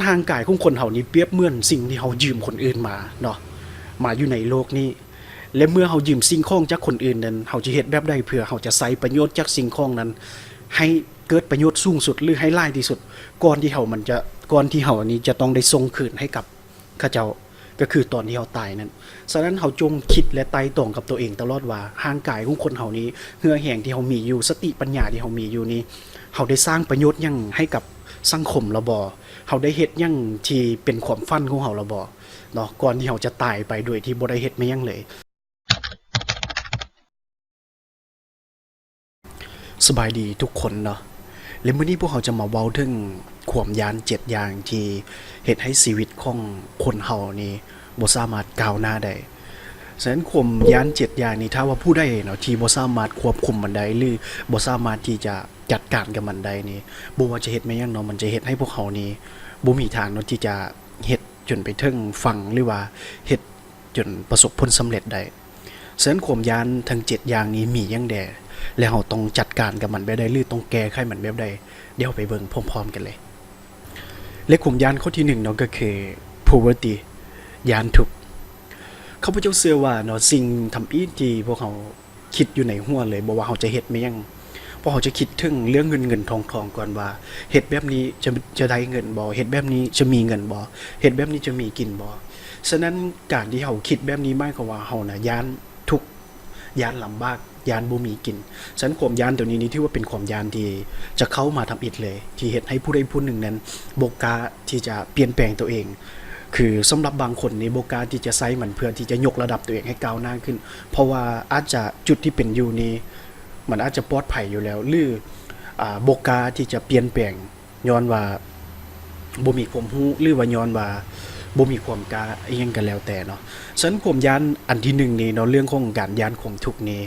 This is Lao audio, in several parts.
ຮ່າງກາຍຂອງຄົນເຮົານີ້ປຽບເໝືອນສິ່ງທີ່ເຮົາຢືມຄົນອື່ນມາເນາະ ມາຢູ່ໃນໂລກນີ້ ແລະ ເມື່ອເຮົາຢືມສິ່ງຂອງຈາກຄົນອື່ນນັ້ນ ເຮົາຈະເຮັດແບບໃດເພື່ອເຮົາຈະໃຊ້ປະໂຫຍດຈາກສິ່ງຂອງນັ້ນ ໃຫ້ເກີດປະໂຫຍດສູງສຸດ ຫຼື ໃຫ້ຫຼາຍທີ່ສຸດ ກ່ອນທີ່ເຮົາມັນຈະ ກ່ອນທີ່ເຮົານີ້ຈະຕ້ອງໄດ້ສົ່ງຄືນໃຫ້ກັບ ເຂົາເຈົ້າ ກໍຄືຕອນທີ່ເຮົາຕາຍນັ້ນ. ສະນັ້ນ ເຮົາຈົ່ງຄິດ ແລະ ໄຕ່ຕອງກັບຕົວເອງຕະຫຼອດວ່າ ຮ່າງກາຍຂອງຄົນເຮົານີ້ ເຫື່ອແຮງທີ່ເຮົາມີຢູ່ ສະຕິປັນຍາທີ່ເຮົາມີຢູ່ນີ້ ເຮົາໄດ້ສ້າງປະໂຫຍດຫຍັງໃຫ້ກັບສັງຄົມລະບໍ່? ເຮົາໄດ້ເຮັດຫຍັງທີ່ເປັນຄວາມຝັນຂອງເຮົາລະບໍ່ເນາະ? ກ່ອນທີ່ເຮົາຈະຕາຍໄປໂດຍທີ່ບໍ່ໄດ້ເຮັດແມ່ນຫຍັງເລີຍ. ສະບາຍດີທຸກຄົນເນາະ ແລະ ມື້ນີ້ພວກເຮົາຈະມາເວົ້າເຖິງຄວາມຢ້ານເຈັດຢ່າງທີ່ເຮັດໃຫ້ຊີວິດຂອງຄົນເຮົານີ້ບໍ່ສາມາດກ້າວໜ້າໄດ້. ສະນັ້ນຄວາມຢ້ານເຈັດຢ່າງນີ້ ຖ້າວ່າຜູ້ໃດເນາະທີ່ບໍ່ສາມາດຄວບຄຸມມັນໄດ້ ຫຼື ບໍ່ສາມາດທີ່ຈະຈັດການກັບມັນໄດ້ນີ້ ບໍ່ວ່າຈະເຮັດແມ່ນຫຍັງເນາະ ມັນຈະເຮັດໃຫ້ພວກເຮົານີ້ບໍ່ມີທາງເນາະທີ່ຈະເຮັດຈົນໄປເຖິງຝັ່ງ ຫຼືວ່າເຮັດ ຈົນປະສົບຜົນສຳເລັດໄດ້. ສະນັ້ນຄວາມຢ້ານທັງເຈັດຢ່າງນີ້ມີຫຍັງແດ່ ແລະ ເຮົາຕ້ອງຈັດການກັບມັນແບບໃດ ຫຼື ຕ້ອງແກ້ໄຂມັນແບບໃດ? ດຽວເຮົາໄປເບິ່ງພ້ອມໆກັນເລີຍ. ແລະ ຄວາມຢ້ານຂໍ້ທີໜຶ່ງເນາະ ກໍຄື poverty ຢ້ານທຸກ. ຂ້າພະເຈົ້າເຊື່ອວ່າເນາະ ສິ່ງທຳອິດທີ່ພວກເຮົາຄິດຢູ່ໃນຫົວເລີຍ ບໍ່ວ່າເຮົາຈະເຮັດແມ່ນຫຍັງ ເພາະເຮົາຈະຄິດເຖິງເລື່ອງເງິນເງິນທອງທອງກ່ອນວ່າ ເຮັດແບບນີ້ຈະ ຈະໄດ້ເງິນບໍ່? ເຮັດແບບນີ້ຈະມີເງິນບໍ່? ເຮັດແບບນີ້ຈະມີກິນບໍ່? ສະນັ້ນ ການທີ່ເຮົາຄິດແບບນີ້ໝາຍຄວາມວ່າເຮົານະຢ້ານທຸກ ຢ້ານລຳບາກ ຢ້ານບໍ່ມີກິນ. ສະນັ້ນຄວາມຢ້ານໂຕນີ້ນີ້ຖືວ່າເປັນຄວາມຢ້ານທີ່ຈະເຂົ້າມາທຳອິດເລີຍ ທີ່ເຮັດໃຫ້ຜູ້ໃດຜູ້ໜຶ່ງນັ້ນບໍ່ກ້າທີ່ຈະປ່ຽນແປງໂຕເອງ. ຄືສຳລັບບາງຄົນນີ້ບໍ່ກ້າທີ່ຈະໃຊ້ມັນເພື່ອທີ່ຈະຍົກລະດັບໂຕເອງໃຫ້ກ້າວໜ້າຂຶ້ນ ເພາະວ່າອາດຈະຈຸດທີ່ເປັນຢູ່ນີ້ມັນອາດຈະປອດໄພຢູ່ແລ້ວ ຫຼື ອາ ບໍ່ກ້າທີ່ຈະປ່ຽນແປງ ຍ້ອນວ່າບໍ່ມີຄວາມຮູ້ ຫຼືວ່າຍ້ອນວ່າບໍ່ມີຄວາມກ້າ ອີ່ຫຍັງກໍແລ້ວແຕ່ເນາະ. ສະນັ້ນຄວາມຢ້ານອັນທີໜຶ່ງນີ້ເນາະ ເລື່ອງຂອງການຢ້ານຄວາມທຸກນີ້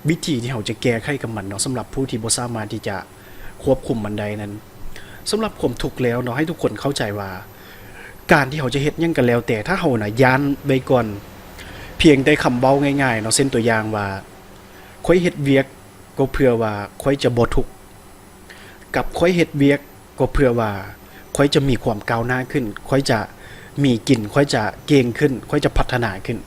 ວິທີທີ່ເຮົາຈະແກ້ໄຂກັບມັນເນາະ ສຳລັບຜູ້ທີ່ບໍ່ສາມາດທີ່ຈະຄວບຄຸມມັນໄດ້ນັ້ນ ສຳລັບຄວາມທຸກແລ້ວເນາະ ໃຫ້ທຸກຄົນເຂົ້າໃຈວ່າ ການທີ່ເຮົາຈະເຮັດຫຍັງກໍແລ້ວແຕ່ ຖ້າເຮົານະຢ້ານໄວ້ກ່ອນ ພຽງແຕ່ຄຳເວົ້າງ່າຍໆເນາະ ເຊັ່ນຕົວຢ່າງວ່າ ຂ້ອຍເຮັດວຽກກໍເພື່ອວ່າຂ້ອຍຈະບໍ່ທຸກ ກັບຂ້ອຍເຮັດວຽກກໍເພື່ອວ່າຂ້ອຍຈະມີຄວາມກ້າວໜ້າຂຶ້ນ, ຂ້ອຍຈະມີກິນ, ຂ້ອຍຈະເກັ່ງຂຶ້ນ, ຂ້ອຍຈະພັດທະນາຂຶ້ນ.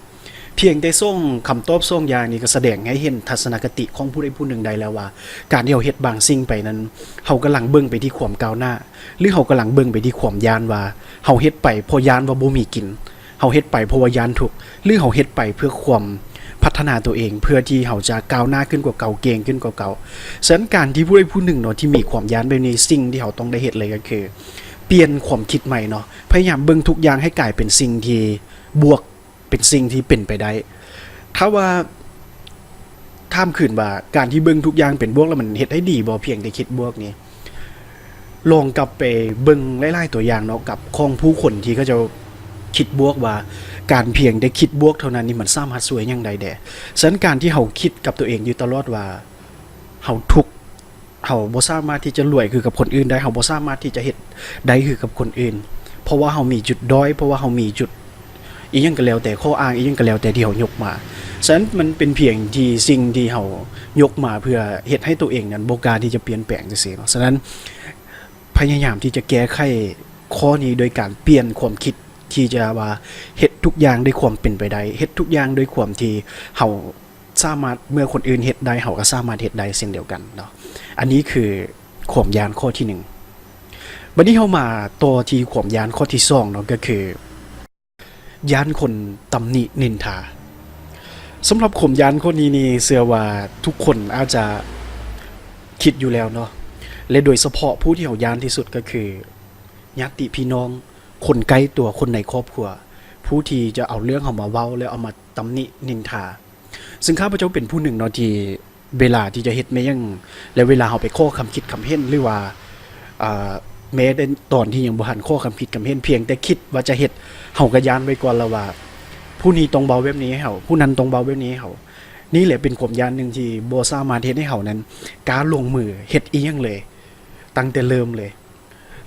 ພຽງແຕ່ສອງຄຳຕອບສອງຢ່າງນີ້ກໍສະແດງໃຫ້ເຫັນທັດສະນະຄະຕິຂອງຜູ້ໃດຜູ້ໜຶ່ງໄດ້ແລ້ວວ່າ ການທີ່ເຮົາເຮັດບາງສິ່ງໄປນັ້ນ ເຮົາກຳລັງເບິ່ງໄປທີ່ຄວາມກ້າວໜ້າ ຫຼື ເຮົາກຳລັງເບິ່ງໄປທີ່ຄວາມຢ້ານວ່າ ເຮົາເຮັດໄປເພາະຢ້ານວ່າບໍ່ມີກິນ, ເຮົາເຮັດໄປເພາະວ່າຢ້ານທຸກ ຫຼື ເຮົາເຮັດໄປເພື່ອຄວາມພັດທະນາຕົວເອງ ເພື່ອທີ່ເຮົາຈະກ້າວໜ້າຂຶ້ນກວ່າເກົ່າ, ເກັ່ງຂຶ້ນກວ່າເກົ່າ. ສະນັ້ນການທີ່ຜູ້ໃດຜູ້ໜຶ່ງເນາະທີ່ມີຄວາມຢ້ານແບບນີ້ ສິ່ງທີ່ເຮົາຕ້ອງໄດ້ເຮັດເລີຍກໍຄື ປ່ຽນຄວາມຄິດໃໝ່ເນາະ, ພະຍາຍາມເບິ່ງທຸກຢ່າງໃຫ້ກາຍເປັນສິ່ງທີ່ບວກ, ເປັນສິ່ງທີ່ເປັນໄປໄດ້. ຖ້າວ່າ ຖາມຄືນວ່າ ການທີ່ເບິ່ງທຸກຢ່າງເປັນບວກແລ້ວມັນເຮັດໃຫ້ດີບໍ່? ພຽງແຕ່ຄິດບວກນີ້ ລອງກັບໄປເບິ່ງຫຼາຍໆຕົວຢ່າງເນາະ ກັບຂອງຜູ້ຄົນທີ່ເຂົາເຈົ້າຄິດບວກວ່າ ການພຽງແຕ່ຄິດບວກເທົ່ານັ້ນນີ້ ມັນສາມາດຊ່ວຍຫຍັງໄດ້ແດ່. ສະນັ້ນການທີ່ເຮົາຄິດກັບຕົວເອງຢູ່ຕະຫຼອດວ່າ ເຮົາທຸກ, ເຮົາບໍ່ສາມາດທີ່ຈະລວຍຄືກັບຄົນອື່ນໄດ້, ເຮົາບໍ່ສາມາດທີ່ຈະເຮັດໄດ້ຄືກັບຄົນອື່ນ ເພາະວ່າເຮົາມີຈຸດດ້ອຍ, ເພາະວ່າເຮົາມີຈຸດ ອີ່ຫຍັງກໍແລ້ວແຕ່, ຂໍ້ອ້າງອີ່ຫຍັງກໍແລ້ວແຕ່ທີ່ເຮົາຍົກມາ. ສະນັ້ນມັນເປັນພຽງທີ່ສິ່ງທີ່ເຮົາຍົກມາເພື່ອເຮັດໃຫ້ຕົວເອງນັ້ນບໍ່ກ້າທີ່ຈະປ່ຽນແປງຊື່ໆເນາະ. ສະນັ້ນພະຍາຍາມທີ່ຈະແກ້ໄຂຂໍ້ນີ້ໂດຍການປ່ຽນຄວາມຄິດ ທີ່ຈະວ່າເຮັດທຸກຢ່າງດ້ວຍຄວາມເປັນໄປໄດ້, ເຮັດທຸກຢ່າງດ້ວຍຄວາມທີ່ເຮົາສາມາດ, ເມື່ອຄົນອື່ນເຮັດໄດ້ ເຮົາກໍສາມາດເຮັດໄດ້ເຊັ່ນດຽວກັນເນາະ. ອັນນີ້ຄືຄວາມຢ້ານຂໍ້ທີໜຶ່ງ. ບັດນີ້ເຮົາມາຕໍ່ທີ່ຄວາມຢ້ານຂໍ້ທີສອງເນາະ, ກໍຄື ຢ້ານຄົນຕຳໜິນິນທາ. ສຳລັບຄວາມຢ້ານຂໍ້ນີ້ນີ້ ເຊື່ອວ່າທຸກຄົນອາດຈະຄິດຢູ່ແລ້ວເນາະ ແລະ ໂດຍສະເພາະຜູ້ທີ່ເຮົາຢ້ານທີ່ສຸດກໍຄື ຍາດຕິພີ່ນ້ອງ, ຄົນໃກ້ຕົວ, ຄົນໃນຄອບຄົວ, ຜູ້ທີ່ຈະເອົາເລື່ອງເຮົາມາເວົ້າ ແລ້ວເອົາມາຕຳໜິນິນທາ. ເຊິ່ງຂ້າພະເຈົ້າເປັນຜູ້ໜຶ່ງເນາະ ທີ່ ເວລາທີ່ຈະເຮັດແມ່ນຫຍັງ ແລະ ເວລາເຮົາໄປຂໍຄຳຄິດຄຳເຫັນ ຫຼືວ່າ ເອີ ແມ້ແຕ່ຕອນທີ່ຍັງບໍ່ທັນຂໍຄຳຄິດຄຳເຫັນ ພຽງແຕ່ຄິດວ່າຈະເຮັດ ເຮົາກໍຢ້ານໄວ້ກ່ອນແລ້ວວ່າ ຜູ້ນີ້ຕ້ອງເວົ້າແບບນີ້ໃຫ້ເຮົາ, ຜູ້ນັ້ນຕ້ອງເວົ້າແບບນີ້ໃຫ້ເຮົາ. ນີ້ແຫຼະເປັນຄວາມຢ້ານໜຶ່ງທີ່ບໍ່ສາມາດເຮັດໃຫ້ເຮົານັ້ນກ້າລົງມືເຮັດອີ່ຫຍັງເລີຍ ຕັ້ງແຕ່ເລີ່ມເລີຍ.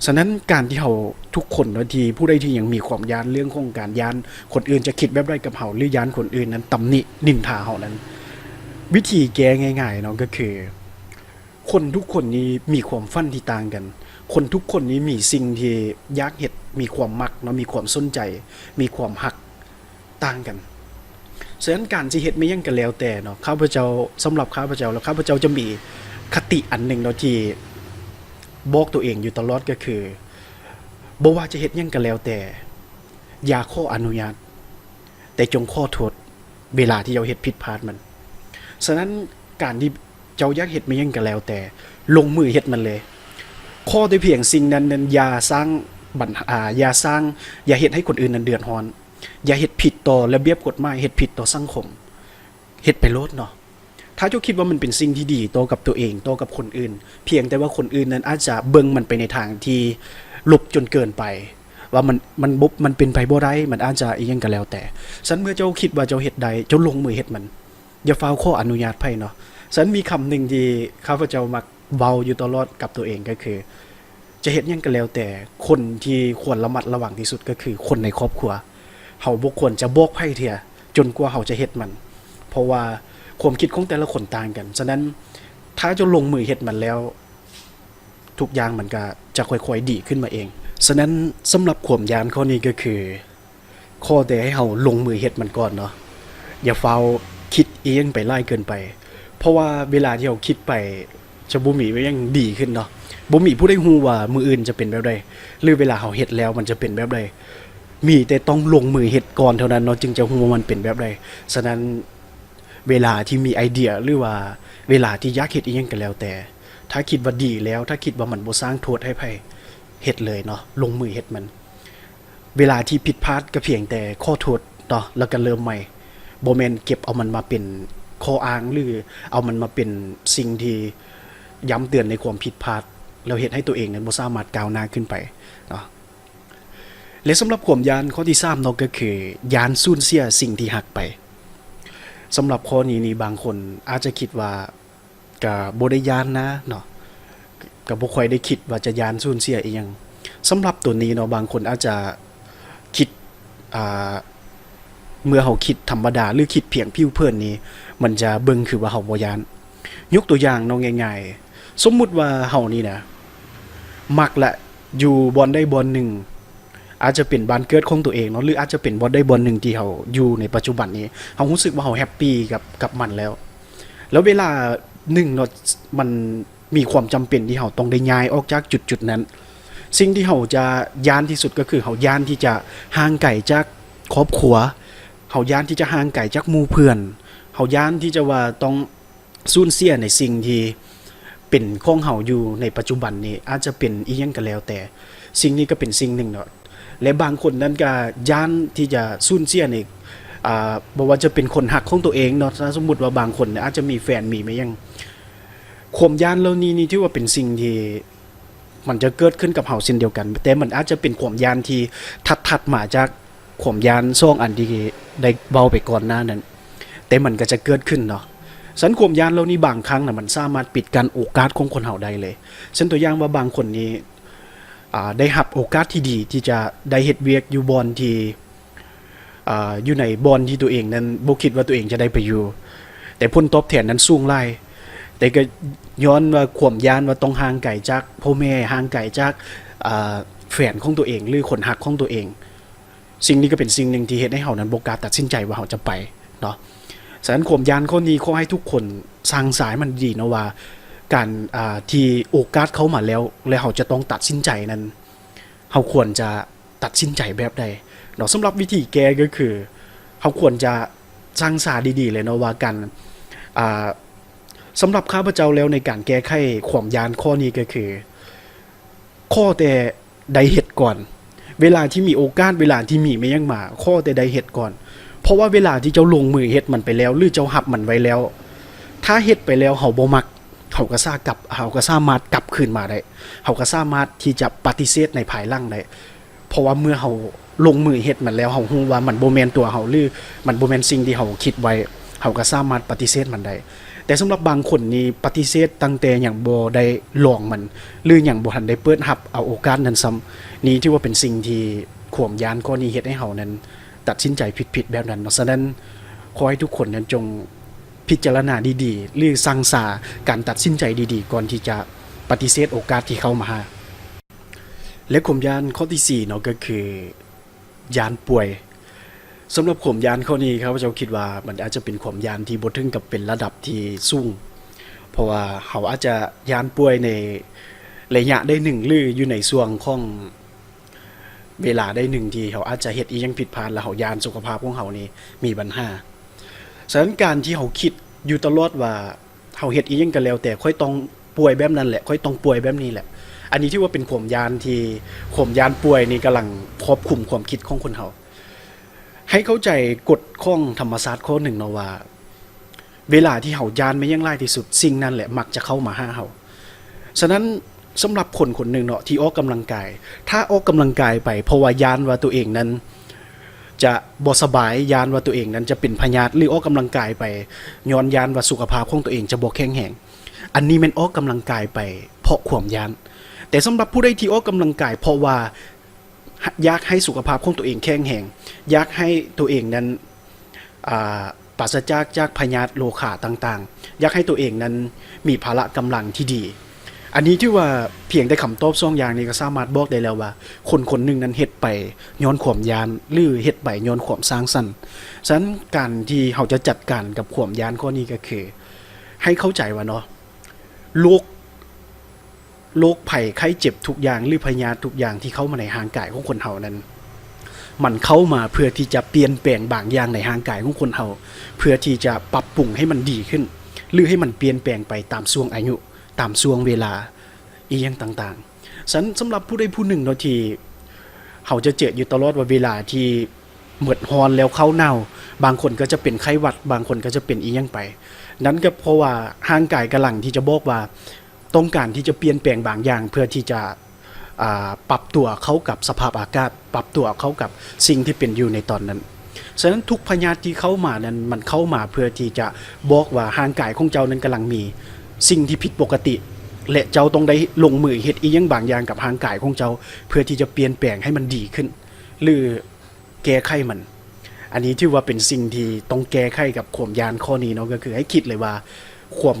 ສະນັ້ນການທີ່ເຮົາທຸກຄົນເນາະ ທີ່ຜູ້ໃດທີ່ຍັງມີຄວາມຢ້ານເລື່ອງຂອງການຢ້ານຄົນອື່ນຈະຄິດແບບໃດກັບເຮົາ ຫຼື ຢ້ານຄົນອື່ນນັ້ນຕຳໜິນິນທາເຮົານັ້ນ ວິທີແກ້ງ່າຍໆເນາະ ກໍຄື ຄົນທຸກຄົນນີ້ມີຄວາມຝັນທີ່ຕ່າງກັນ. ຄົນທຸກຄົນນີ້ມີສິ່ງທີ່ຢາກເຮັດ, ມີຄວາມມັກເນາະ, ມີຄວາມສົນໃຈ, ມີຄວາມຮັກຕ່າງກັນ. ສະນັ້ນການຊິເຮັດແມ່ນຫຍັງກໍແລ້ວແຕ່ເນາະ, ຂ້າພະເຈົ້າ, ສຳລັບຂ້າພະເຈົ້າແລ້ວ, ຂ້າພະເຈົ້າຈະມີຄະຕິອັນໜຶ່ງເນາະ ທີ່ບອກຕົວເອງຢູ່ຕະຫຼອດ ກໍຄື ບໍ່ວ່າຈະເຮັດຫຍັງກໍແລ້ວແຕ່ ຢ່າຂໍອະນຸຍາດ, ແຕ່ຈົ່ງຂໍໂທດເວລາທີ່ເຈົ້າເຮັດຜິດພາດມັນ. ສະນັ້ນ ການທີ່ເຈົ້າຢາກເຮັດແມ່ນຫຍັງກໍແລ້ວແຕ່, ລົງມືເຮັດມັນເລີຍ. ຂໍແຕ່ພຽງສິ່ງນັ້ນນັ້ນ, ຢ່າສ້າງບັນຫາ, ຢ່າສ້າງ, ຢ່າເຮັດໃຫ້ຄົນອື່ນນັ້ນເດືອດຮ້ອນ, ຢ່າເຮັດຜິດຕໍ່ລະບຽບກົດໝາຍ, ເຮັດຜິດຕໍ່ສັງຄົມ, ເຮັດໄປໂລດເນາະ. ຖ້າເຈົ້າຄິດວ່າມັນເປັນສິ່ງທີ່ດີຕໍ່ກັບຕົວເອງ, ຕໍ່ກັບຄົນອື່ນ, ພຽງແຕ່ວ່າຄົນອື່ນນັ້ນອາດຈະເບິ່ງມັນໄປໃນທາງທີ່ລົບຈົນເກີນໄປ, ວ່າມັນ, ມັນບໍ່, ມັນເປັນໄປບໍ່ໄດ້, ມັນອາດຈະອີ່ຫຍັງກໍແລ້ວແຕ່. ສະນັ້ນເມື່ອເຈົ້າຄິດວ່າເຈົ້າເຮັດໄດ້, ເຈົ້າລົງມືເຮັດມັນ. ຢ່າຟ້າວຂໍອະນຸຍາດໃຜເນາະ. ສະນັ້ນມີຄຳໜຶ່ງທີ່ຂ້າພະເຈົ້າມັກເວົ້າຢູ່ຕະຫຼອດກັບຕົວເອງ ກໍຄື ຈະເຮັດຫຍັງກໍແລ້ວແຕ່, ຄົນທີ່ຄວນລະມັດລະວັງທີ່ສຸດກໍຄືຄົນໃນຄອບຄົວ. ເຮົາບໍ່ຄວນຈະບອກໃຜເທື່ອ ຈົນກວ່າເຮົາຈະເຮັດມັນ, ເພາະວ່າຄວາມຄິດຂອງແຕ່ລະຄົນຕ່າງກັນ. ສະນັ້ນ ຖ້າເຈົ້າລົງມືເຮັດມັນແລ້ວ, ທຸກຢ່າງມັນກໍຈະຄ່ອຍໆດີຂຶ້ນມາເອງ. ສະນັ້ນ ສຳລັບຄວາມຢ້ານຂໍ້ນີ້ກໍຄື ຂໍແຕ່ໃຫ້ເຮົາລົງມືເຮັດມັນກ່ອນເນາະ, ຢ່າຟ້າວຄິດອີ່ຫຍັງໄປຫຼາຍເກີນໄປ, ເພາະວ່າເວລາທີ່ເຮົາຄິດໄປ ຈະບໍ່ມີຫຍັງດີຂຶ້ນເນາະ. ບໍ່ມີຜູ້ໃດຮູ້ວ່າມື້ອື່ນຈະເປັນແບບໃດ ຫຼື ເວລາເຮົາເຮັດແລ້ວມັນຈະເປັນແບບໃດ. ມີແຕ່ຕ້ອງລົງມືເຮັດກ່ອນເທົ່ານັ້ນເນາະ, ຈຶ່ງຈະຮູ້ວ່າມັນເປັນແບບໃດ. ສະນັ້ນ ເວລາທີ່ມີໄອເດຍ ຫຼືວ່າເວລາທີ່ຢາກເຮັດອີ່ຫຍັງກໍແລ້ວແຕ່, ຖ້າຄິດວ່າດີແລ້ວ, ຖ້າຄິດວ່າມັນບໍ່ສ້າງໂທດໃຫ້ໃຜ, ເຮັດເລີຍເນາະ, ລົງມືເຮັດມັນ. ເວລາທີ່ຜິດພາດກໍພຽງແຕ່ຂໍໂທດເນາະ, ແລ້ວກໍເລີ່ມໃໝ່. ບໍ່ແມ່ນເກັບເອົາມັນມາເປັນຂໍ້ອ້າງ ຫຼື ເອົາມັນມາເປັນສິ່ງທີ່ຢ້ຳເຕືອນໃນຄວາມຜິດພາດ, ແລ້ວເຮັດໃຫ້ຕົວເອງນັ້ນບໍ່ສາມາດກ້າວໜ້າຂຶ້ນໄປເນາະ. ແລະ ສຳລັບຄວາມຢ້ານຂໍ້ທີສາມເນາະ ກໍຄືຢ້ານສູນເສຍສິ່ງທີ່ຮັກໄປ. ສຳລັບຂໍ້ນີ້ນີ້ ບາງຄົນອາດຈະຄິດວ່າ ກະບໍ່ໄດ້ຢ້ານນະເນາະ, ກະບໍ່ຄ່ອຍໄດ້ຄິດວ່າຈະຢ້ານສູນເສຍອີ່ຫຍັງ. ສຳລັບໂຕນີ້ເນາະ ບາງຄົນອາດຈະຄິດ ອ່າ ເມື່ອເຮົາຄິດທຳມະດາ ຫຼື ຄິດພຽງຜິວເຜິນນີ້ ມັນຈະເບິ່ງຄືວ່າເຮົາບໍ່ຢ້ານ. ຍົກຕົວຢ່າງເນາະ ງ່າຍໆ, ສົມມຸດວ່າເຮົານີ້ນະ ມັກລະ ຢູ່ບ່ອນໃດບ່ອນໜຶ່ງ, ອາດຈະເປັນບ້ານເກີດຂອງຕົວເອງເນາະ ຫຼື ອາດຈະເປັນບ່ອນໃດບ່ອນໜຶ່ງທີ່ເຮົາຢູ່ໃນປັດຈຸບັນນີ້, ເຮົາຮູ້ສຶກວ່າເຮົາແຮັບປີກັບ ກັບມັນແລ້ວ. ແລ້ວເວລາໜຶ່ງເນາະ ມັນມີຄວາມຈຳເປັນທີ່ເຮົາຕ້ອງໄດ້ຍ້າຍອອກຈາກຈຸດໆນັ້ນ, ສິ່ງທີ່ເຮົາຈະຢ້ານທີ່ສຸດກໍຄືເຮົາຢ້ານທີ່ຈະຫ່າງໄກຈາກຄອບຄົວ, ເຮົາຢ້ານທີ່ຈະຫ່າງໄກຈາກໝູ່ເພື່ອນ, ເຮົາຢ້ານທີ່ຈະວ່າຕ້ອງ ສູນເສຍໃນສິ່ງທີ່ເປັນຂອງເຮົາຢູ່ໃນປັດຈຸບັນນີ້ ອາດຈະເປັນອີ່ຫຍັງກໍແລ້ວແຕ່, ສິ່ງນີ້ກໍເປັນສິ່ງໜຶ່ງເນາະ. ແລະ ບາງຄົນນັ້ນກໍຢ້ານທີ່ຈະສູນເສຍໃນ ອ່າ ບໍ່ວ່າຈະເປັນຄົນຮັກຂອງຕົວເອງເນາະ, ຖ້າສົມມຸດວ່າບາງຄົນອາດຈະມີແຟນ ມີແມ່ນຫຍັງ, ຄວາມຢ້ານເຫຼົ່ານີ້ນີ້ຖືວ່າເປັນສິ່ງທີ່ ມັນຈະເກີດຂຶ້ນກັບເຮົາເຊັ່ນດຽວກັນ, ແຕ່ມັນອາດຈະເປັນຄວາມຢ້ານທີ່ຖັດໆມາຈາກຄວາມຢ້ານສອງອັນທີ່ໄດ້ເວົ້າໄປກ່ອນໜ້ານັ້ນ, ແຕ່ມັນກໍຈະເກີດຂຶ້ນເນາະ. ສະນັ້ນຄວາມຢ້ານເຫຼົ່ານີ້ບາງຄັ້ງນະ ມັນສາມາດປິດກັ້ນໂອກາດຂອງຄົນເຮົາໄດ້ເລີຍ. ເຊັ່ນຕົວຢ່າງວ່າບາງຄົນນີ້ ອ່າ ໄດ້ຮັບໂອກາດທີ່ດີທີ່ຈະໄດ້ເຮັດວຽກຢູ່ບ່ອນທີ່ ອ່າ ຢູ່ໃນບ່ອນທີ່ຕົວເອງນັ້ນບໍ່ຄິດວ່າຕົວເອງຈະໄດ້ໄປຢູ່, ແຕ່ຜົນຕອບແທນນັ້ນສູງຫຼາຍ, ແຕ່ກໍຍ້ອນວ່າຄວາມຢ້ານວ່າຕ້ອງຫ່າງໄກຈາກພໍ່ແມ່, ຫ່າງໄກຈາກ ອ່າ ແຟນຂອງຕົວເອງ ຫຼື ຄົນຮັກຂອງຕົວເອງ, ສິ່ງນີ້ກໍເປັນສິ່ງໜຶ່ງທີ່ເຮັດໃຫ້ເຮົານັ້ນບໍ່ກ້າຕັດສິນໃຈວ່າເຮົາຈະໄປເນາະ. ສະນັ້ນຄວາມຢ້ານຂໍ້ນີ້ ຂໍໃຫ້ທຸກຄົນຊັ່ງສາໃຫ້ມັນດີເນາະ ວ່າການ ອ່າ ທີ່ໂອກາດເຂົ້າມາແລ້ວ ແລ້ວເຮົາຈະຕ້ອງຕັດສິນໃຈນັ້ນ ເຮົາຄວນຈະ ຕັດສິນໃຈແບບໃດເນາະ. ສຳລັບວິທີແກ້ກໍຄື ເຮົາຄວນຈະຊັ່ງສາດີໆເລີຍເນາະ ວ່າການ ອ່າ ສຳລັບຂ້າພະເຈົ້າແລ້ວ ໃນການແກ້ໄຂຄວາມຢ້ານຂໍ້ນີ້ກໍຄື ຂໍແຕ່ໄດ້ເຮັດກ່ອນ. ເວລາທີ່ມີໂອກາດ, ເວລາທີ່ມີແມ່ນຫຍັງມາ, ຂໍແຕ່ໄດ້ເຮັດກ່ອນ. ເພາະວ່າເວລາທີ່ເຈົ້າລົງມືເຮັດມັນໄປແລ້ວ ຫຼື ເຈົ້າຮັບມັນໄວ້ແລ້ວ, ຖ້າເຮັດໄປແລ້ວເຮົາບໍ່ມັກ, ເຮົາກໍສາກັບ, ເຮົາກໍສາມາດກັບຄືນມາໄດ້, ເຮົາກໍສາມາດທີ່ຈະປະຕິເສດໃນພາຍຫຼັງໄດ້. ເພາະວ່າເມື່ອເຮົາລົງມືເຮັດມັນແລ້ວ, ເຮົາຮູ້ວ່າມັນບໍ່ແມ່ນຕົວເຮົາ ຫຼື ມັນບໍ່ແມ່ນສິ່ງທີ່ເຮົາຄິດໄວ້, ເຮົາກໍສາມາດປະຕິເສດມັນໄດ້. ແຕ່ສຳລັບບາງຄົນນີ້ ປະຕິເສດຕັ້ງແຕ່ຍັງບໍ່ໄດ້ລອງມັນ ຫຼື ຍັງບໍ່ທັນໄດ້ເປີດຮັບເອົາໂອກາດນັ້ນຊ້ຳ. ນີ້ຖືວ່າເປັນສິ່ງທີ່ ຄວາມຢ້ານຂໍ້ນີ້ເຮັດໃຫ້ເຮົານັ້ນຕັດສິນໃຈຜິດໆແບບນັ້ນເນາະ. ສະນັ້ນ ຂໍໃຫ້ທຸກຄົນນັ້ນຈົ່ງພິຈາລະນາດີໆ ຫຼື ຊັ່ງສາການຕັດສິນໃຈດີໆ ກ່ອນທີ່ຈະປະຕິເສດໂອກາດທີ່ເຂົ້າມາຫາ. ແລະ ຄວາມຢ້ານຂໍ້ທີສີ່ເນາະ ກໍຄືຢ້ານປ່ວຍ. ສຳລັບຄວາມຢ້ານຂໍ້ນີ້ ຂ້າພະເຈົ້າຄິດວ່າມັນອາດຈະເປັນຄວາມຢ້ານທີ່ບໍ່ເຖິງກັບເປັນລະດັບທີ່ສູງ, ເພາະວ່າເຮົາອາດຈະຢ້ານປ່ວຍໃນໄລຍະໃດໜຶ່ງ ຫຼື ຢູ່ໃນຊ່ວງຂອງເວລາໃດໜຶ່ງ ທີ່ເຮົາອາດຈະເຮັດອີ່ຫຍັງຜິດພາດ ແລ້ວເຮົາຢ້ານສຸຂະພາບຂອງເຮົານີ້ມີບັນຫາ. ສະນັ້ນ ການທີ່ເຮົາຄິດຢູ່ຕະຫຼອດວ່າ ເຮົາເຮັດອີ່ຫຍັງກໍແລ້ວແຕ່ ຂ້ອຍຕ້ອງປ່ວຍແບບນັ້ນແຫຼະ ຂ້ອຍຕ້ອງປ່ວຍແບບນີ້ແຫຼະ, ອັນນີ້ຖືວ່າເປັນຄວາມຢ້ານທີ່ ຄວາມຢ້ານປ່ວຍນີ້ກຳລັງຄອບຄຸມຄວາມຄິດຂອງຄົນເຮົາ. ໃຫ້ເຂົ້າໃຈກົດຂອງທຳມະຊາດຂໍ້ໜຶ່ງເນາະວ່າ ເວລາທີ່ເຮົາຢ້ານແມ່ນຫຍັງຫຼາຍທີ່ສຸດ ສິ່ງນັ້ນແຫຼະມັກຈະເຂົ້າມາຫາເຮົາ. ສະນັ້ນ ສຳລັບຄົນຄົນໜຶ່ງເນາະ ທີ່ອອກກຳລັງກາຍ, ຖ້າອອກກຳລັງກາຍໄປເພາະວ່າຢ້ານວ່າຕົວເອງນັ້ນຈະບໍ່ສະບາຍ, ຢ້ານວ່າຕົວເອງນັ້ນຈະເປັນພະຍາດ ຫຼື ອອກກຳລັງກາຍໄປຍ້ອນຢ້ານວ່າສຸຂະພາບຂອງຕົວເອງຈະບໍ່ແຂງແຮງ, ອັນນີ້ແມ່ນອອກກຳລັງກາຍໄປເພາະຄວາມຢ້ານ. ແຕ່ສຳລັບຜູ້ໃດທີ່ອອກກຳລັງກາຍເພາະວ່າ ຢາກໃຫ້ສຸຂະພາບຂອງຕົວເອງແຂງແຮງ, ຢາກໃຫ້ຕົວເອງນັ້ນ ອ່າ ປາສະຈາກ ຈາກພະຍາດໂລຄາຕ່າງໆ, ຢາກໃຫ້ຕົວເອງນັ້ນມີພະລະກຳລັງທີ່ດີ. ອັນນີ້ຖືວ່າພຽງແຕ່ຄຳຕອບສອງຢ່າງນີ້ກໍສາມາດບອກໄດ້ແລ້ວວ່າ ຄົນຄົນໜຶ່ງນັ້ນເຮັດໄປຍ້ອນຄວາມຢ້ານ ຫຼື ເຮັດໄປຍ້ອນຄວາມສ້າງສັນ. ສະນັ້ນ ການທີ່ເຮົາຈະຈັດການກັບຄວາມຢ້ານຂໍ້ນີ້ກໍຄື ໃຫ້ເຂົ້າໃຈວ່າເນາະ ໂລກ ໂລກໄພໄຂ້ເຈັບທຸກຢ່າງ ຫຼື ພະຍາດທຸກຢ່າງທີ່ເຂົ້າມາໃນຮ່າງກາຍຂອງຄົນເຮົານັ້ນ ມັນເຂົ້າມາເພື່ອທີ່ຈະປ່ຽນແປງບາງຢ່າງໃນຮ່າງກາຍຂອງຄົນເຮົາ ເພື່ອທີ່ຈະປັບປຸງໃຫ້ມັນດີຂຶ້ນ ຫຼື ໃຫ້ມັນປ່ຽນແປງໄປຕາມຊ່ວງອາຍຸ, ຕາມຊ່ວງເວລາ ອີ່ຫຍັງຕ່າງໆ. ສະນັ້ນ ສຳລັບຜູ້ໃດຜູ້ໜຶ່ງເນາະ ທີ່ເຮົາຈະເຈີຢູ່ຕະຫຼອດວ່າເວລາທີ່ໝົດຮ້ອນແລ້ວເຂົ້າໜາວ, ບາງຄົນກໍຈະເປັນໄຂ້ຫວັດ, ບາງຄົນກໍຈະເປັນອີ່ຫຍັງໄປ. ນັ້ນກໍເພາະວ່າຮ່າງກາຍກຳລັງທີ່ຈະບອກວ່າ ຕ້ອງການທີ່ຈະປ່ຽນແປງບາງຢ່າງ ເພື່ອທີ່ຈະ ອ່າ ປັບຕົວເຂົ້າກັບສະພາບອາກາດ, ປັບຕົວເຂົ້າກັບສິ່ງທີ່ເປັນຢູ່ໃນຕອນນັ້ນ. ສະນັ້ນ ທຸກພະຍາດທີ່ເຂົ້າມານັ້ນ ມັນເຂົ້າມາເພື່ອທີ່ຈະບອກວ່າຮ່າງກາຍຂອງເຈົ້ານັ້ນກຳລັງມີສິ່ງທີ່ຜິດປົກກະຕິ ແລະ ເຈົ້າຕ້ອງໄດ້ລົງມືເຮັດອີ່ຫຍັງບາງຢ່າງກັບຮ່າງກາຍຂອງເຈົ້າ ເພື່ອທີ່ຈະປ່ຽນແປງໃຫ້ມັນດີຂຶ້ນ ຫຼື ແກ້ໄຂມັນ. ອັນນີ້ຖືວ່າເປັນສິ່ງທີ່ຕ້ອງແກ້ໄຂກັບຄວາມຢ້ານຂໍ້ນີ້ເນາະ, ກໍຄືໃຫ້ຄິດເລີຍວ່າ ຄວາມ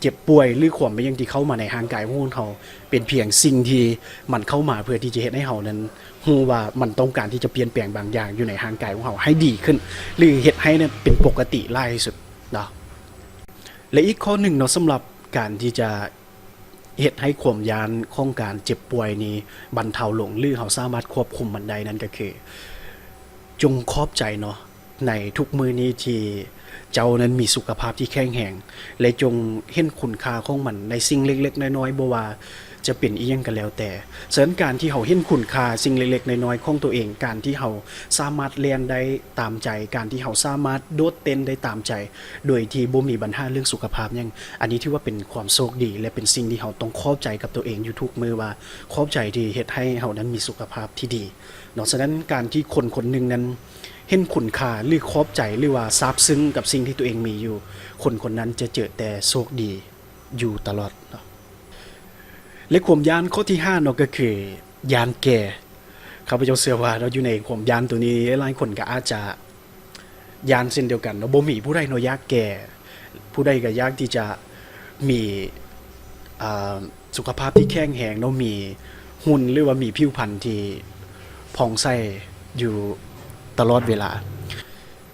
ເຈັບປ່ວຍ ຫຼື ຄວາມເປັນຫຍັງທີ່ເຂົ້າມາໃນຮ່າງກາຍຂອງຄົນເຮົາ ເປັນພຽງສິ່ງທີ່ມັນເຂົ້າມາເພື່ອທີ່ຈະເຮັດໃຫ້ເຮົານັ້ນຮູ້ວ່າມັນຕ້ອງການທີ່ຈະປ່ຽນແປງບາງຢ່າງຢູ່ໃນຮ່າງກາຍຂອງເຮົາໃຫ້ດີຂຶ້ນ ຫຼື ເຮັດໃຫ້ນັ້ນເປັນປົກກະຕິຫຼາຍທີ່ສຸດເນາະ. ແລະ ອີກຂໍ້ໜຶ່ງເນາະ ສຳລັບການທີ່ຈະ ເຮັດໃຫ້ຄວາມຢ້ານຂອງການເຈັບປ່ວຍນີ້ບັນເທົາລົງ ຫຼື ເຮົາສາມາດຄວບຄຸມມັນໄດ້ນັ້ນກໍຄື ຈົ່ງຂອບໃຈເນາະ ໃນທຸກມື້ນີ້ທີ່ເຈົ້ານັ້ນມີສຸຂະພາບທີ່ແຂງແຮງ ແລະ ຈົ່ງເຫັນຄຸນຄ່າຂອງມັນໃນສິ່ງເລັກໆນ້ອຍໆ ບໍ່ວ່າຈະເປັນອີ່ຫຍັງກໍແລ້ວແຕ່. ສະນັ້ນ ການທີ່ເຮົາເຫັນຄຸນຄ່າສິ່ງເລັກໆນ້ອຍໆຂອງຕົວເອງ, ການທີ່ເຮົາສາມາດແລ່ນໄດ້ຕາມໃຈ, ການທີ່ເຮົາສາມາດໂດດເຕັ້ນໄດ້ຕາມໃຈ ໂດຍທີ່ບໍ່ມີບັນຫາເລື່ອງສຸຂະພາບຫຍັງ, ອັນນີ້ຖືວ່າເປັນຄວາມໂຊກດີ ແລະ ເປັນສິ່ງທີ່ເຮົາຕ້ອງຂອບໃຈກັບຕົວເອງຢູ່ທຸກມື້ວ່າ ຂອບໃຈທີ່ເຮັດໃຫ້ເຮົານັ້ນມີສຸຂະພາບທີ່ດີເນາະ. ສະນັ້ນ ການທີ່ຄົນຄົນໜຶ່ງນັ້ນເຫັນຄຸນຄ່າ ຫຼື ຂອບໃຈ ຫຼື ວ່າຊາບຊຶ້ງກັບສິ່ງທີ່ຕົວເອງມີຢູ່, ຄົນຄົນນັ້ນຈະເຈີແຕ່ໂຊກດີຢູ່ຕະຫຼອດເນາະ. ແລະ ຄວາມຢ້ານຂໍ້ທີຫ້າເນາະ ກໍຄືຢ້ານແກ່. ຂ້າພະເຈົ້າເຊື່ອວ່າເນາະ ຢູ່ໃນຄວາມຢ້ານໂຕນີ້ ຫຼາຍໆຄົນກໍອາດຈະ ຢ້ານເຊັ່ນດຽວກັນເນາະ, ບໍ່ມີຜູ້ໃດເນາະຢາກແກ່, ຜູ້ໃດກໍຢາກທີ່ຈະມີ ອ່າ ສຸຂະພາບທີ່ແຂງແຮງເນາະ, ມີຫຸ່ນ ຫຼືວ່າມີຜິວພັນທີ່ຜ່ອງໃສຢູ່ຕະຫຼອດເວລາ.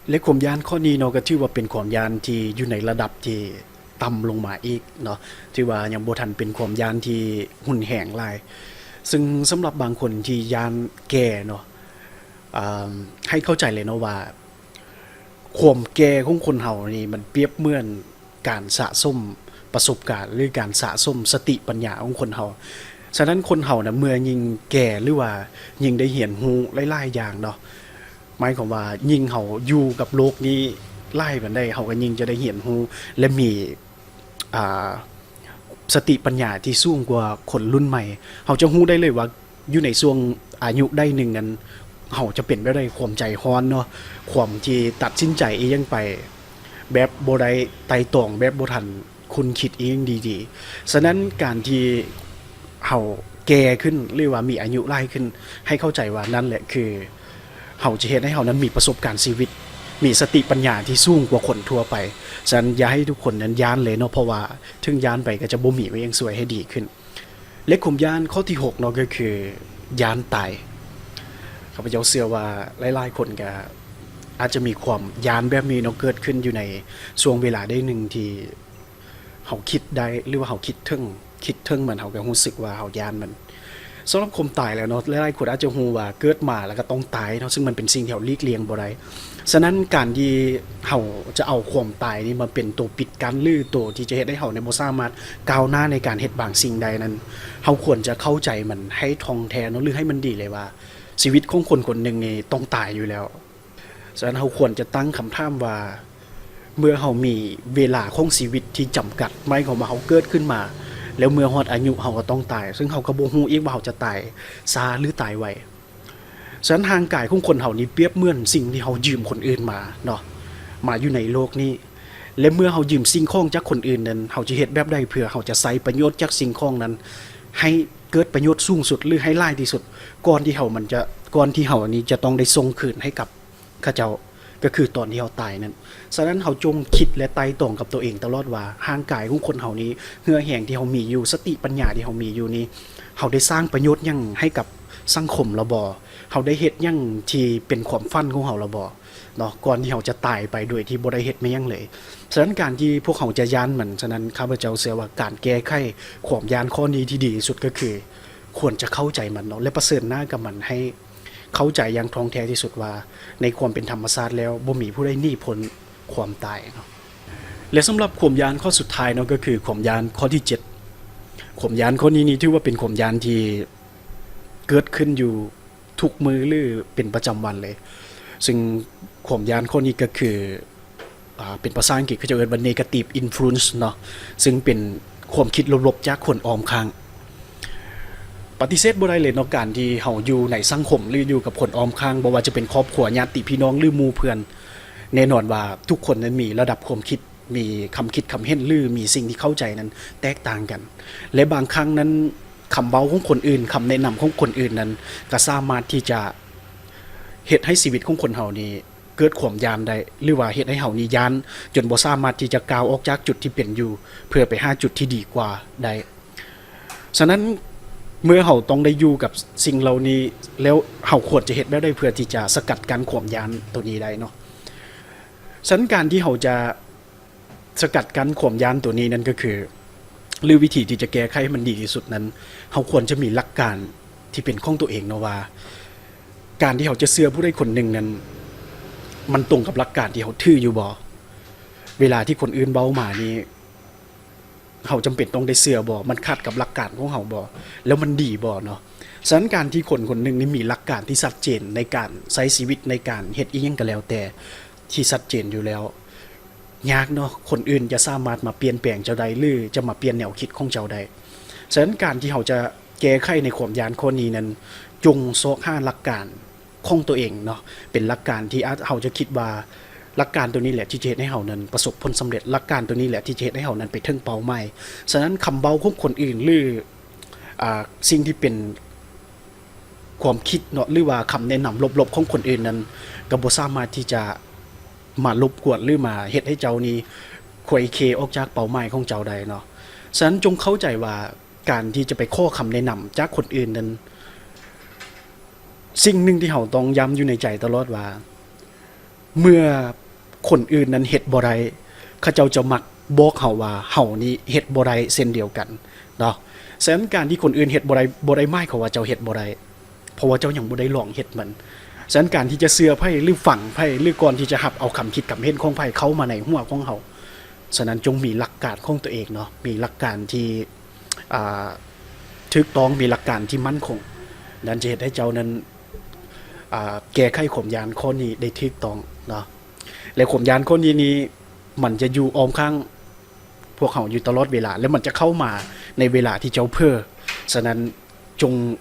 ແລະ ຄວາມຢ້ານຂໍ້ນີ້ເນາະ ກໍຖືວ່າເປັນຄວາມຢ້ານທີ່ຢູ່ໃນລະດັບທີ່ຕ່ຳລົງມາອີກເນາະ, ຖືວ່າຍັງບໍ່ທັນເປັນຄວາມຢ້ານທີ່ຮຸນແຮງຫຼາຍ. ຊຶ່ງສຳລັບບາງຄົນທີ່ຢ້ານແກ່ເນາະ, ອ່າ ໃຫ້ເຂົ້າໃຈເລີຍເນາະວ່າ ຄວາມແກ່ຂອງຄົນເຮົານີ້ ມັນປຽບເໝືອນການສະສົມປະສົບການ ຫຼື ການສະສົມສະຕິປັນຍາຂອງຄົນເຮົາ. ສະນັ້ນ ຄົນເຮົານະ ເມື່ອຍິ່ງແກ່ ຫຼືວ່າຍິ່ງໄດ້ຮຽນຮູ້ຫຼາຍໆຢ່າງເນາະ, ໝາຍຄວາມວ່າຍິ່ງເຮົາຢູ່ກັບໂລກນີ້ຫຼາຍປານໃດ ເຮົາກໍຍິ່ງຈະໄດ້ຮຽນຮູ້ ແລະ ມີ ອ່າ ສະຕິປັນຍາທີ່ສູງກວ່າຄົນລຸ້ນໃໝ່. ເຮົາຈະຮູ້ໄດ້ເລີຍວ່າ ຢູ່ໃນຊ່ວງອາຍຸໃດໜຶ່ງນັ້ນ ເຮົາຈະເປັນແບບໃດ, ຄວາມໃຈຮ້ອນເນາະ, ຄວາມທີ່ຕັດສິນໃຈອີ່ຫຍັງໄປແບບບໍ່ໄດ້ໄຕ່ຕອງ, ແບບບໍ່ທັນຄຸນຄິດອີ່ຫຍັງດີໆ. ສະນັ້ນ ການທີ່ເຮົາແກ່ຂຶ້ນ ຫຼືວ່າມີອາຍຸຫຼາຍຂຶ້ນ, ໃຫ້ເຂົ້າໃຈວ່ານັ້ນແຫຼະຄື ເຮົາຈະເຮັດໃຫ້ເຮົານັ້ນມີປະສົບການຊີວິດ, ມີສະຕິປັນຍາທີ່ສູງກວ່າຄົນທົ່ວໄປ. ສະນັ້ນ ຢ່າໃຫ້ທຸກຄົນນັ້ນຢ້ານເລີຍເນາະ, ເພາະວ່າເຖິງຢ້ານໄປກໍຈະບໍ່ມີຫຍັງຊ່ວຍໃຫ້ດີຂຶ້ນ. ແລະ ຄວາມຢ້ານຂໍ້ທີຫົກເນາະ ກໍຄື ຢ້ານຕາຍ. ຂ້າພະເຈົ້າເຊື່ອວ່າຫຼາຍໆຄົນກະອາດຈະມີຄວາມຢ້ານແບບນີ້ເນາະ ເກີດຂຶ້ນຢູ່ໃນຊ່ວງເວລາໃດໜຶ່ງທີ່ເຮົາຄິດໄດ້ ຫຼືວ່າເຮົາຄິດເຖິງ ຄິດເຖິງມັນ ເຮົາກະຮູ້ສຶກວ່າເຮົາຢ້ານມັນ. ສຳລັບຄວາມຕາຍແລ້ວເນາະ ຫຼາຍໆຄົນອາດຈະຮູ້ວ່າເກີດມາແລ້ວກະຕ້ອງຕາຍເນາະ ຊຶ່ງມັນເປັນສິ່ງທີ່ເຮົາຫຼີກລ່ຽງບໍ່ໄດ້. ສະນັ້ນການທີ່ເຮົາຈະເອົາຄວາມຕາຍນີ້ມາເປັນໂຕປິດກັ້ນ ຫຼືໂຕທີ່ຈະເຮັດໃຫ້ເຮົານີ້ບໍ່ສາມາດກ້າວໜ້າໃນການເຮັດບາງສິ່ງໄດ້ນັ້ນ ເຮົາຄວນຈະເຂົ້າໃຈມັນໃຫ້ທ່ອງແທ້ເນາະ ຫຼືໃຫ້ມັນດີເລີຍວ່າ ຊີວິດຂອງຄົນຄົນໜຶ່ງນີ້ຕ້ອງຕາຍຢູ່ແລ້ວ. ສະນັ້ນເຮົາຄວນຈະຕັ້ງຄຳຖາມວ່າ ເມື່ອເຮົາມີເວລາຂອງຊີວິດທີ່ຈຳກັດ ໝາຍຄວາມວ່າເຮົາເກີດຂຶ້ນມາ ແລ້ວເມື່ອຮອດອາຍຸເຮົາກະຕ້ອງຕາຍ ຊຶ່ງເຮົາກະບໍ່ຮູ້ອີກວ່າເຮົາຈະຕາຍຊ້າ ຫຼືຕາຍໄວ. ສະນັ້ນຮ່າງກາຍຂອງຄົນເຮົານີ້ປຽບເໝືອນສິ່ງທີ່ເຮົາຢືມຄົນອື່ນມາເນາະ ມາຢູ່ໃນໂລກນີ້ ແລະເມື່ອເຮົາຢືມສິ່ງຂອງຈາກຄົນອື່ນນັ້ນ ເຮົາຈະເຮັດແບບໃດເພື່ອເຮົາຈະໃຊ້ປະໂຫຍດຈາກສິ່ງຂອງນັ້ນໃຫ້ເກີດປະໂຫຍດສູງສຸດ ຫຼືໃຫ້ຫຼາຍທີ່ສຸດ ກ່ອນທີ່ເຮົາມັນຈະ ກ່ອນທີ່ເຮົານີ້ຈະຕ້ອງໄດ້ສົ່ງຄືນໃຫ້ກັບ ເຂົາເຈົ້າ ກະຄືຕອນທີ່ເຮົາຕາຍນັ້ນ. ສະນັ້ນເຮົາຈົ່ງຄິດ ແລະ ໄຕ່ຕອງກັບໂຕເອງຕະຫຼອດວ່າ ຮ່າງກາຍຂອງຄົນເຮົານີ້ ເຫື່ອແຮງທີ່ເຮົາມີຢູ່ ສະຕິປັນຍາທີ່ເຮົາມີຢູ່ນີ້ ເຮົາໄດ້ສ້າງປະໂຫຍດຫຍັງໃຫ້ກັບສັງຄົມລະບໍ່? ເຮົາໄດ້ເຮັດຫຍັງທີ່ເປັນຄວາມຝັນຂອງເຮົາລະບໍ່? ເນາະ ກ່ອນທີ່ເຮົາຈະຕາຍໄປໂດຍທີ່ບໍ່ໄດ້ເຮັດແມ່ນຫຍັງເລີຍ. ສະນັ້ນການທີ່ພວກເຮົາຈະຢ້ານມັນ ສະນັ້ນຂ້າພະເຈົ້າເຊື່ອວ່າການແກ້ໄຂຄວາມຢ້ານຂໍ້ນີ້ທີ່ດີທີ່ສຸດກະຄື ຄວນຈະເຂົ້າໃຈມັນເນາະ ແລະ ປະເຊີນໜ້າກັບມັນໃຫ້ ເຂົ້າໃຈຢ່າງທ່ອງແທ້ທີ່ສຸດວ່າ ໃນຄວາມເປັນທຳມະຊາດແລ້ວ ບໍ່ມີຜູ້ໃດໜີພົ້ນຄວາມຕາຍເນາະ. ແລະ ສຳລັບຄວາມຢ້ານຂໍ້ສຸດທ້າຍເນາະ ກະຄືຄວາມຢ້ານຂໍ້ທີເຈັດ. ຄວາມຢ້ານຂໍ້ນີ້ນີ້ຖືວ່າເປັນຄວາມຢ້ານທີ່ເກີດຂຶ້ນຢູ່ທຸກມື້ ຫຼື ເປັນປະຈຳວັນເລີຍ. ຊຶ່ງຄວາມຢ້ານຂໍ້ນີ້ກະຄື ອ່າ ເປັນພາສາອັງກິດເຂົາເຈົ້າເອີ້ນວ່າ negative influence ເນາະ ຊຶ່ງເປັນຄວາມຄິດລົບໆຈາກຄົນອ້ອມຂ້າງ. ປະຕິເສດບໍ່ໄດ້ເລີຍເນາະ ການທີ່ເຮົາຢູ່ໃນສັງຄົມ ຫຼື ຢູ່ກັບຄົນອ້ອມຂ້າງ ບໍ່ວ່າຈະເປັນຄອບຄົວ ຍາດຕິພີ່ນ້ອງ ຫຼື ໝູ່ເພື່ອນ ແນ່ນອນວ່າທຸກຄົນນັ້ນມີລະດັບຄວາມຄິດ ມີຄຳຄິດຄຳເຫັນ ຫຼື ມີສິ່ງທີ່ເຂົ້າໃຈນັ້ນແຕກຕ່າງກັນ ແລະ ບາງຄັ້ງນັ້ນ ຄຳເວົ້າຂອງຄົນອື່ນ ຄຳແນະນຳຂອງຄົນອື່ນນັ້ນ ກະສາມາດທີ່ຈະເຮັດໃຫ້ຊີວິດຂອງຄົນເຮົານີ້ ເກີດຄວາມຢ້ານໄດ້ ຫຼືວ່າເຮັດໃຫ້ເຮົານີ້ຢ້ານ ຈົນບໍ່ສາມາດທີ່ຈະກ້າວອອກຈາກຈຸດທີ່ເປັນຢູ່ ເພື່ອໄປຫາຈຸດທີ່ດີກວ່າໄດ້. ສະນັ້ນ ເມື່ອເຮົາຕ້ອງໄດ້ຢູ່ກັບສິ່ງເຫຼົ່ານີ້ແລ້ວ ເຮົາຄວນຈະເຮັດແບບໃດເພື່ອທີ່ຈະສະກັດກັ້ນຄວາມຢ້ານໂຕນີ້ໄດ້ເນາະ? ສະນັ້ນການທີ່ເຮົາຈະ ສະກັດກັ້ນຄວາມຢ້ານໂຕນີ້ນັ້ນກະຄື ຫຼື ວິທີທີ່ຈະແກ້ໄຂໃຫ້ມັນດີທີ່ສຸດນັ້ນ ເຮົາຄວນຈະມີຫຼັກການທີ່ເປັນຂອງໂຕເອງເນາະວ່າ ການທີ່ເຮົາຈະເຊື່ອຜູ້ໃດຄົນໜຶ່ງນັ້ນ ມັນຕົງກັບຫຼັກການທີ່ເຮົາຖືຢູ່ບໍ່? ເວລາທີ່ຄົນອື່ນເວົ້າມານີ້ ເຮົາຈຳເປັນຕ້ອງໄດ້ເຊື່ອບໍ່? ມັນຂັດກັບຫຼັກການຂອງເຮົາບໍ່? ແລ້ວມັນດີບໍ່ເນາະ? ສະນັ້ນການທີ່ຄົນຄົນໜຶ່ງນີ້ມີຫຼັກການທີ່ຊັດເຈນໃນການໃຊ້ຊີວິດ ໃນການເຮັດອີ່ຫຍັງກະແລ້ວແຕ່ ທີ່ຊັດເຈນຢູ່ແລ້ວ ຍາກເນາະ ຄົນອື່ນຈະສາມາດມາປ່ຽນແປງເຈົ້າໄດ້ ຫຼື ຈະມາປ່ຽນແນວຄິດຂອງເຈົ້າໄດ້. ສະນັ້ນການທີ່ເຮົາຈະແກ້ໄຂໃນຄວາມຢ້ານຂໍ້ນີ້ນັ້ນ ຈົ່ງຊອກຫາຫຼັກການຂອງໂຕເອງເນາະ ເປັນຫຼັກການທີ່ອາດ ເຮົາຈະຄິດວ່າ ຫຼັກການໂຕນີ້ແຫຼະທີ່ຈະເຮັດໃຫ້ເຮົານັ້ນປະສົບຜົນສຳເລັດ, ຫຼັກການໂຕນີ້ແຫຼະທີ່ຈະເຮັດໃຫ້ເຮົານັ້ນໄປເຖິງເປົ້າໝາຍ. ສະນັ້ນຄຳເວົ້າຂອງຄົນອື່ນ ຫຼື ອາ ສິ່ງທີ່ເປັນ ຄວາມຄິດເນາະ ຫຼືວ່າຄຳແນະນຳລົບໆຂອງຄົນອື່ນນັ້ນ ກໍບໍ່ສາມາດທີ່ຈະມາລົບກວນ ຫຼືມາເຮັດໃຫ້ເຈົ້ານີ້ໄຂວ່ເຄອອກຈາກເປົ້າໝາຍຂອງເຈົ້າໄດ້ເນາະ. ສະນັ້ນຈົ່ງເຂົ້າໃຈວ່າ ການທີ່ຈະໄປຂໍຄຳແນະນຳຈາກຄົນອື່ນນັ້ນ ສິ່ງໜຶ່ງທີ່ເຮົາຕ້ອງຢ້ຳຢູ່ໃນໃຈຕະຫຼອດວ່າ ເມື່ອຄົນອື່ນນັ້ນເຮັດບໍ່ໄດ້ ເຂົາເຈົ້າຈະມັກບອກເຮົາວ່າເຮົານີ້ເຮັດບໍ່ໄດ້ເຊັ່ນດຽວກັນເນາະ. ສະນັ້ນການທີ່ຄົນອື່ນເຮັດບໍ່ໄດ້ ບໍ່ໄດ້ໝາຍຄວາມວ່າເຈົ້າເຮັດບໍ່ໄດ້ ເພາະວ່າເຈົ້າຍັງບໍ່ໄດ້ລອງເຮັດມັນ. ສະນັ້ນການທີ່ຈະເຊື່ອໃຜ ຫຼື ຟັງໃຜ ຫຼື ກ່ອນທີ່ຈະຮັບເອົາຄຳຄິດຄຳເຫັນຂອງໃຜເຂົ້າມາໃນຫົວຂອງເຮົາ ສະນັ້ນຈົ່ງມີຫຼັກການຂອງໂຕເອງເນາະ ມີຫຼັກການທີ່ ອ່າ ຖືກຕ້ອງ ມີຫຼັກການທີ່ໝັ້ນຄົງ ນັ້ນຈະເຮັດໃຫ້ເຈົ້ານັ້ນ ອ່າ ແກ້ໄຂຄວາມຢ້ານຂໍ້ນີ້ໄດ້ຖືກຕ້ອງເນາະ. ແລະ ຄວາມຢ້ານຂໍ້ນີ້ນີ້ ມັນຈະຢູ່ອ້ອມຂ້າງພວກເຮົາຢູ່ຕະຫຼອດເວລາ ແລະ ມັນຈະເຂົ້າມາໃນເວລາທີ່ເຈົ້າເຜີ. ສະນັ້ນ ຈົ່ງ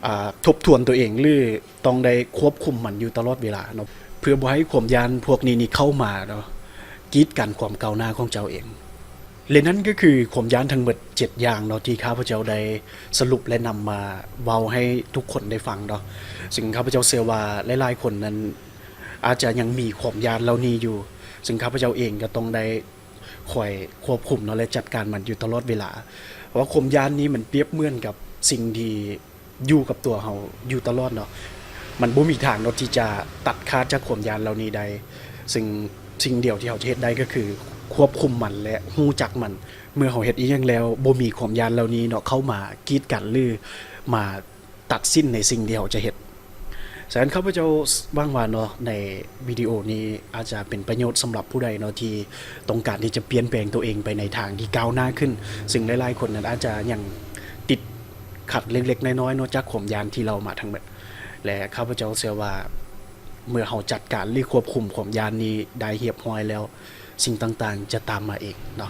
ອ່າ ທົບທວນໂຕເອງ ຫຼື ຕ້ອງໄດ້ຄວບຄຸມມັນຢູ່ຕະຫຼອດເວລາເນາະ ເພື່ອບໍ່ໃຫ້ຄວາມຢ້ານພວກນີ້ນີ້ເຂົ້າມາເນາະ ກີດກັນຄວາມກ້າວໜ້າຂອງເຈົ້າເອງ. ແລະ ນັ້ນກໍຄືຄວາມຢ້ານທັງໝົດເຈັດຢ່າງເນາະ ທີ່ຂ້າພະເຈົ້າໄດ້ສະຫຼຸບ ແລະ ນຳມາເວົ້າໃຫ້ທຸກຄົນໄດ້ຟັງເນາະ. ຊຶ່ງຂ້າພະເຈົ້າເຊື່ອວ່າຫຼາຍໆຄົນນັ້ນອາດຈະຍັງມີຄວາມຢ້ານເຫຼົ່ານີ້ຢູ່, ຊຶ່ງຂ້າພະເຈົ້າເອງກໍຕ້ອງໄດ້ ຄອຍຄວບຄຸມເນາະ ແລະ ຈັດການມັນຢູ່ຕະຫຼອດເວລາ. ເພາະວ່າຄວາມຢ້ານນີ້ມັນປຽບເໝືອນກັບສິ່ງທີ່ ຢູ່ກັບຕົວເຮົາຢູ່ຕະຫຼອດເນາະ. ມັນບໍ່ມີທາງເນາະທີ່ຈະຕັດຂາດຈາກຄວາມຢ້ານເຫຼົ່ານີ້ໄດ້. ຊຶ່ງສິ່ງດຽວທີ່ເຮົາຈະເຮັດໄດ້ກໍຄືຄວບຄຸມມັນ ແລະ ຮູ້ຈັກມັນ. ເມື່ອເຮົາເຮັດອີ່ຫຍັງແລ້ວ ບໍ່ມີຄວາມຢ້ານເຫຼົ່ານີ້ເນາະ ເຂົ້າມາກີດກັນ ຫຼື ມາຕັດສິນໃນສິ່ງທີ່ເຮົາຈະເຮັດ. ສະນັ້ນ ຂ້າພະເຈົ້າຫວັງວ່າເນາະ ໃນວິດີໂອນີ້ອາດຈະເປັນປະໂຫຍດສຳລັບຜູ້ໃດເນາະ ທີ່ຕ້ອງການທີ່ຈະປ່ຽນແປງຕົວເອງໄປໃນທາງທີ່ກ້າວໜ້າຂຶ້ນ. ຊຶ່ງຫຼາຍໆຄົນນັ້ນອາດຈະຍັງຕິດຂັດເລັກໆນ້ອຍໆເນາະ ຈາກຄວາມຢ້ານທີ່ເລົ່າມາທັງໝົດ. ແລະ ຂ້າພະເຈົ້າເຊື່ອວ່າ ເມື່ອເຮົາຈັດການ ຫຼື ຄວບຄຸມຄວາມຢ້ານນີ້ໄດ້ຮຽບຮ້ອຍແລ້ວ ສິ່ງຕ່າງໆຈະຕາມມາເອງເນາະ.